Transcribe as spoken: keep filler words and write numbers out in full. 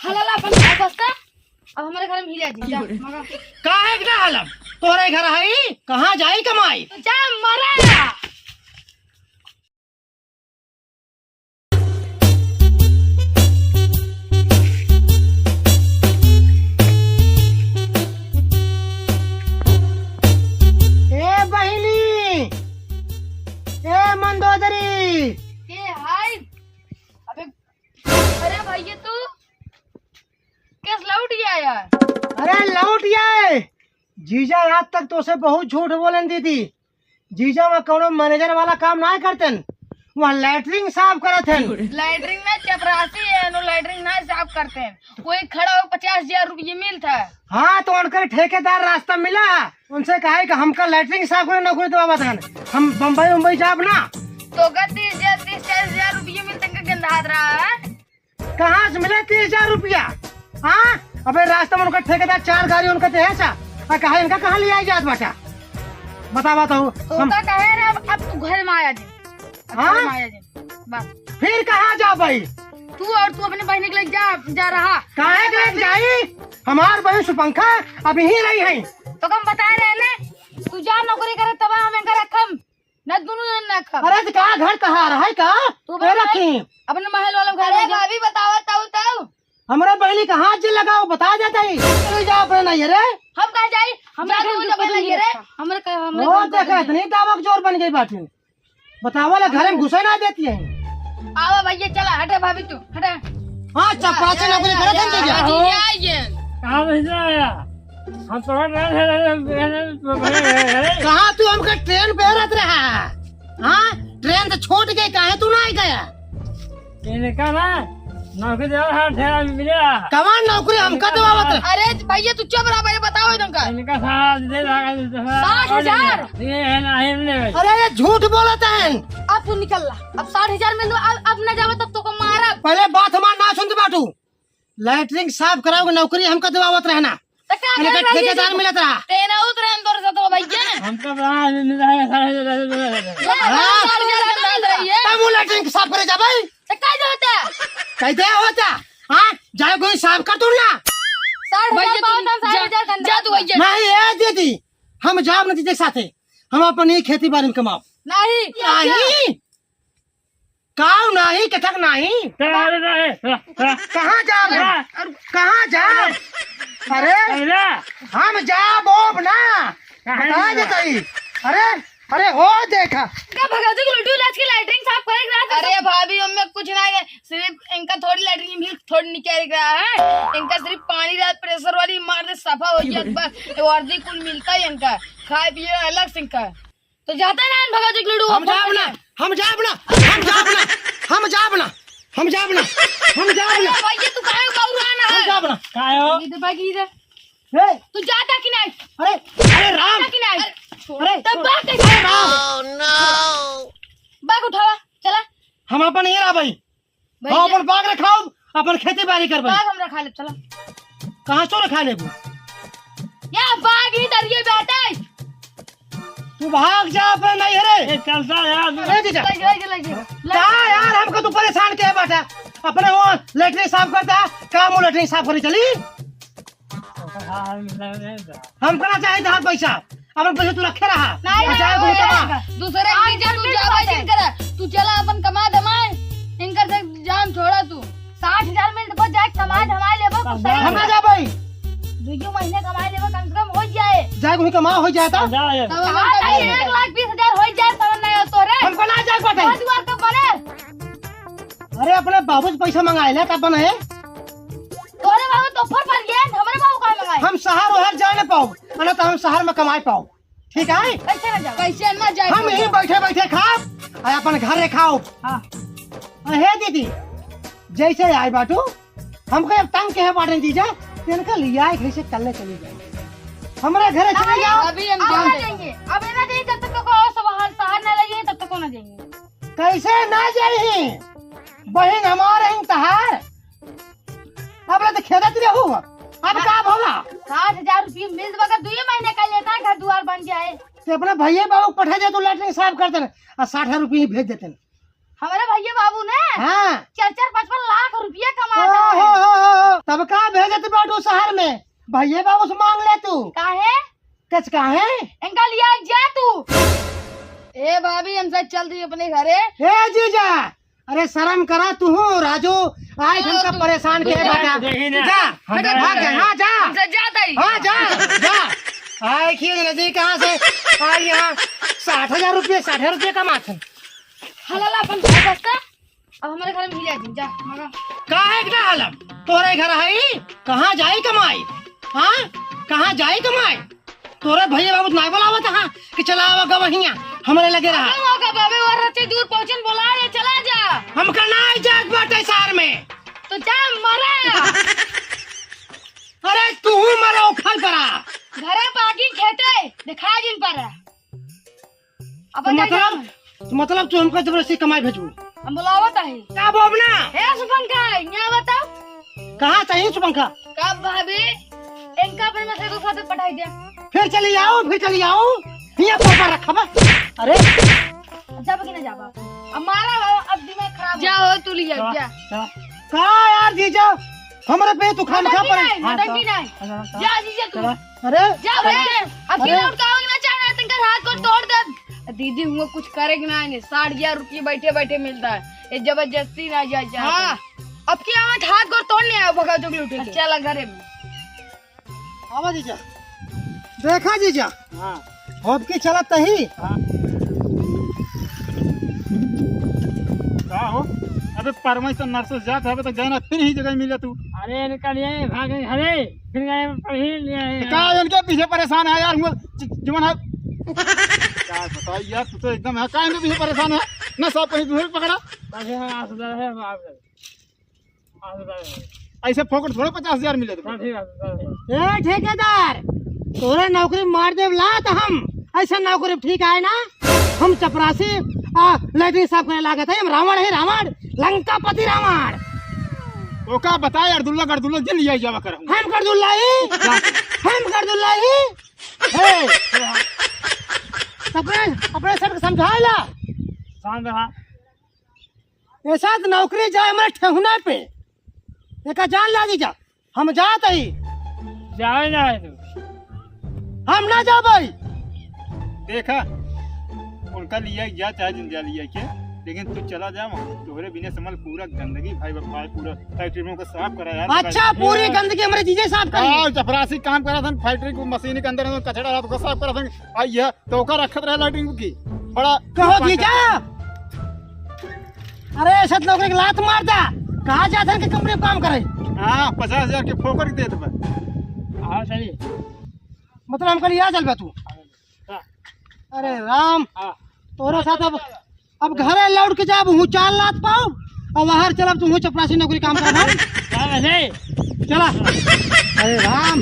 हलाला अपन घर बसता, अब हमरे घर में ही रह जी, जा, मगा। काहे के ना हलम? तोहरे घर हई, कहाँ जाई कमाई? तो जा मरा। ए बहिनी, ए मंदोदरी। के हाय? अबे, अरे भैया तू कैस लौट गया यार? अरे लौट गया है। जीजा आज तक तोसे बहुत झूठ बोलेन दीदी। जीजा वहाँ कौनो मैनेजर वाला काम नाहीं करतेन, वहाँ लैट्रिन साफ करत हैं। लैट्रिन ना चपरासी है, नो लैट्रिन ना साफ करतेन। कोई खड़ा हो पचास हजार रुपये मिलता है। हाँ, तो उनकर ठेकेदार रास्ता मिला, उनसे कहा है कि हमका लैट्रिन साफ करे नौकरी दिवावत हैं, हम बम्बई उम्बई जाब ना। तो का तीस हजार, तीस चालीस हजार रुपये मिलते हैं, गंदा हाथ रहा है। कहाँ से मिले तीस हजार रुपया? हाँ, अबे रास्ता में उनका ठेकेदार चार गाड़ी उनका देहे सा, आ कहा इनका कहाँ ले आई जात बाटा? बतावा तो तो हम का कहे रे, अब, अब तू घर में आया जे। अब हाँ? घर में आया जे। बस। फिर कहाँ जा भाई? तू और तू अपने बहन के लिए जा, जा रहा। काहे के लिए जाई? हमार बहन सुपंखा अब यहीं रही है। तो हम बता रहे हैं, तू जा नौकरी करे तब हम इनका रखम। ना दुनू जन ना खा। अरे, तो का घर कहाँ रहा है का? तू ए, बता। रखी। अपने महल वाला घर अरे, में जा। भाभी बतावा, ताऊ, ताऊ। हमरे बहनी का हाथ जे लगाओ, बता देता ही। तू जा अपने नहीं रे। हम कहाँ जाई? हम जा, तू जा, पहले ये रे। हमरे का, हमरे वो घर देखा, इतनी दावक जोर बन गई बाटे। बतावा ला, घरे में घुसे ना देती है। आवा भैया, चला, हटे भाभी तू, हटे। हाँ, चपरासी नौकरी करत हैं, जीजा। जीजा, ये। कहाँ से आया? हम तो घर में रहे, रहे, रहे, रहे। कहाँ तू हमके ट्रेन पे रहत रहा? हाँ, ट्रेन तो छूट गई, काहे तू ना आ गया? इनका ना नौकरी दे रहा, ठेला मिला। कवन नौकरी हमका देवावत रहे? अरे भैया, तू चुप रहा, भैया, बताओ इनका। इनका सारा दे रहा है, सारा साठ हजार? ये है ना, ये नहीं। अरे, ये झूठ बोलत हैं। अब तू निकल ला, अब साठ हजार मिल दो, अब, अब ना जावा, तब तो को मारब। पहले बात हमार ना सुनत बाटू। लैट्रिन साफ कराओगे, नौकरी हमका दिवावत रहना। तो का इनका करत रही ठेकेदार जी? मिलत रहा। तेना उतरन तोर से तो भैया। हमका बना नहीं रहा है, सारा ये हाँ। साठ हजार मिल रही है। तब वो लैट्रिन साफ करे जा भाई। तो का जो होता? कैसे होता? हाँ, जाए कोई साफ कर तू ना। साठ हजार भैया, पाओ तुम तो हम साठ हजार जा, गंदा जा तू भैया। नहीं, ए दीदी, हम जाब ना दीदी साथे। हम अपन ही खेती बाड़ी में कमाओ। नहीं। नहीं। काऊ नाही, कथक नाही। अरे, अरे, अरे, अरे, कहाँ जाब हम? अरे। कहाँ जाब? अरे, अरे। हम जाब ओब ना। काहे बता ना? देतई। अरे, अरे, हो देखा। का भगवती को लुटू लाज की लैट्रिन साफ करे के रात अरे भाभी, ओमे कुछ नाही है, सिर्फ इनका थोड़ी लैट्रिन भी थोड़ी निकल रहा है, इनका सिर्फ पानी रात प्रेशर वाली मार दे, सफा हो गया, बस वर्दी कुल मिलता है इनका, खाए पिए अलग से इनका। तो जाता है ना भगवती लूडो हम अपन जाब ना, बजा। हम जाब ना, हम जाब ना, हम जाब ना, हम जाब ना, हम जाब अरे ना, भाई, ये तू काहे बौरा ना हम है? जाब ना। काहे हो? ये तो बाकी इधर। ए! तू जाता कि नाही? अरे, अरे राम! जाता कि नाही? अरे, छोड़। अरे, तब बाग कैसे? अरे राम! बाग उठावा, चला। हम अपन ये रहा भाई। भैया। हाँ, अपन बाग रखाओ, अपन खेती बाड़ी करबे। बाग हम रखा लेब, चला। कहाँ से रखा लेबू? या बाग ही दरिये बैठे। तू भाग जा, अपने नहीं हरे। ए, चलता यार। ए, जीजा। ले, ले, ले, ले, ले। का यार, हमको तू परेशान के बाटा? अपने वो लैट्रिन साफ करता, काम वो लैट्रिन साफ करे चली? हमको ना चाहिए तहार पैसा, अपन पैसा तू रखे रहा। नहीं, और जाए नहीं, घूम के नहीं, बा। दूसरे की चीज तू जावे जिन करे, तू चला अपन कमा धमाए, इनकर से जान छोड़ा तू। साठ हजार मिल तो जाए कमाए धमाए लेबो, कुछ सही हम ना है। जा भाई। दुइयो महीने कमाए लेबो, कम से कम हो जाए। जाए घूम कमा हो जाए तो। जा यार। तब हम कहा था, एक लाख बीस हजार हो जाए, समझ नहीं हो तो रे। हमको ना जाए पटे। बहुत बार तो बने। अरे अपने बाबू से पैसा मंगाए ले तब बने। तोरे बाबू तो ऊपर पर गए, हमरे बाबू का मंगाए? हम शहर वहर जा न पाओ, ना तो हम शहर में कमाए पाओ, ठीक है? कैसे ना जाओ? कैसे ना जाए? हम यहीं बैठे बैठे खाओ और अपन घर रे खाओ। हाँ। और हे दीदी, जैसे आए बाटू, हमको अब तंग कहे बाटे जीजा, तो इनका लिया है, घर से कल्ले चली जाए, हमारे घर चले जाओ। अभी हम अब जान ना दे। जाएंगे, अब ना जाएंगे जब तक तो को शहर, शहर ना लइए तब तक को ना जाएंगे। कैसे ना जाई? बहिन हमार हिन तहार। अब ले तो खेदत रहू। अब का भला? साठ हजार रुपये मिल बा, दुई महीने का लेता है, घर दुआर बन जाए। ते अपने भैया बाबू को पठा दे, तो लैट्रिन साफ कर देना, और साठ हजार रुपये भेज देते हैं। हमारे भैया बाबू ने हाँ। चार चार पाँच पाँच लाख रुपया कमा ओ, हो, हो, हो। तब भैया बाबू से मांग ले तू। काहे? कच काहे? इनका लिया जा तू। ए भाभी, हम सब चल दी अपने घरे। ए जीजा, अरे शर्म करा तू, राजू, आज ओ, हमका तू परेशान किया बेटा। जा, जा, जा, जा, जा। हमसे जाता ही। हाँ, जा, जा। आए खीर नदी कहाँ से? आ यहाँ साठ हजार रुपये, साठ हजार रुपये कमात है। हलाला अपन घर बसता, अब हमारे घर में ही रह जा, मगा। काहे के ना हलम? तोरे घर है? कहाँ जाई कमाई? हाँ? कहाँ जाई कमाई? तोरे भैया बाबू नाय बोलावत हाँ कि चला आवा गवहिया, हमरे लगे रहा। अरे वो का बाबे, वो रचे दूर पहुँचन बोला रे, चला जा। हमका नाय जाग बाटे सार में। तो जा मरा। अरे तू मरो खल परा। घरे बाकी खेते दिखा जिन पर। अब तो बता मतलब, जा। तो मतलब तू हमका जबरदस्ती कमाई भेजबू? हम बुलावत है। का बोबना? ए सुपंखा, यहाँ बताओ। कहाँ चाहिए सुपंखा? का भाभी, इनका अपने में से दूसरा से पठाई दे। फिर चली आओ, फिर चली आओ। हियाँ पापा रखा बा। अरे। अब जाबा कि ना जाबा? अब मारा हो, अब दिमाग खराब हो। जाओ, तू लिया, जा। जा। का यार जीजा, हमरे पे तू खामखा नौटंकी पर नहीं, हाँ, नौटंकी चला, नहीं। चला, चला, जा जीजा तू। चला। अरे, जा अरे, भैया, अब अरे। फिर लौट के आओगे ना, चाहे ना, तनकर हाथ को तोड़ दे। दीदी, हुआ कुछ करेगा ना, इन्हें साठ हजार रुपये बैठे बैठे मिलता है, ये जबरदस्ती ना जाए, जाए हाँ, तो। अब की आवत हाथ को तोड़ने आयो, भगा चुगली उठे के। चला घरे में। आवा जीजा, देखा जीजा, हाँ। होबकी चलत तही। हाँ। का हो? अबे परमेश्वर नरसों जात हवे तो जाना फिर ही जगह मिले तू। अरे इनका लिए भाग गए घरे, फिर गए पढ़ी लिए आए। तो का इनके पीछे परेशान है यार, हुआ ज-, जीवन है। का बताओ यार, तू तो एकदम है, का इनके पीछे परेशान है? ना सब कहीं दूर पकड़ा। बस यहाँ आस दर है, बाप रे। ऐसे फोकट थोड़े पचास हजार मिले तुमको। ए ठेकेदार, तोरे नौकरी मार देब ला त हम, ऐसा नौकरी ठीक आए ना? हम चपरासी आ लैट्रिन साफ करे लागत है, हम रावण है, रावण, लंकापति रावण। ओका बता यार, दुल्ला गरदुल्ला जिन लिया जावा कर। हम गरदुल्ला ही, हम गरदुल्ला ही। हे, अपने, अपने सर के समझाए ला। शांत रहा। ऐसा तो नौकरी जाए हमरे ठेहुना पे। एका जान लागी जा। हम जात हई। जाए ना है तू। हम ना जाबई। देखा, उनका लिया जा चाहे जिन जा लिया के, लेकिन तू चला जा वहाँ। तोहरे बिना समझ पूरा गंदगी भाई, भाई पूरा फैक्ट्री में को साफ करा यार। अच्छा, पूरी गंदगी हमरे जीजे साफ करी। हाँ, चपरासी काम करा था फैक्ट्री को, मशीन के अंदर कचरा रहा तो साफ करा था। आई है तो ओकर रखत रहे लैट्रिन की। बड़ा कहो जीजा। अरे ऐसा नौकरी के लात मार दा। कहाँ जात हन के कंपनी में काम करे? हाँ, पचास हजार के फोकट देत बा। हाँ, सही। मतलब हमका लिया चल बा तू। हाँ। अरे राम, हाँ। तोरे साथ अब, अब घरे लौट के जाब हूँ, चार लात पाओ और बाहर चलब तू हूँ चपरासी नौकरी काम करब। हाँ, सही। चला। अरे राम।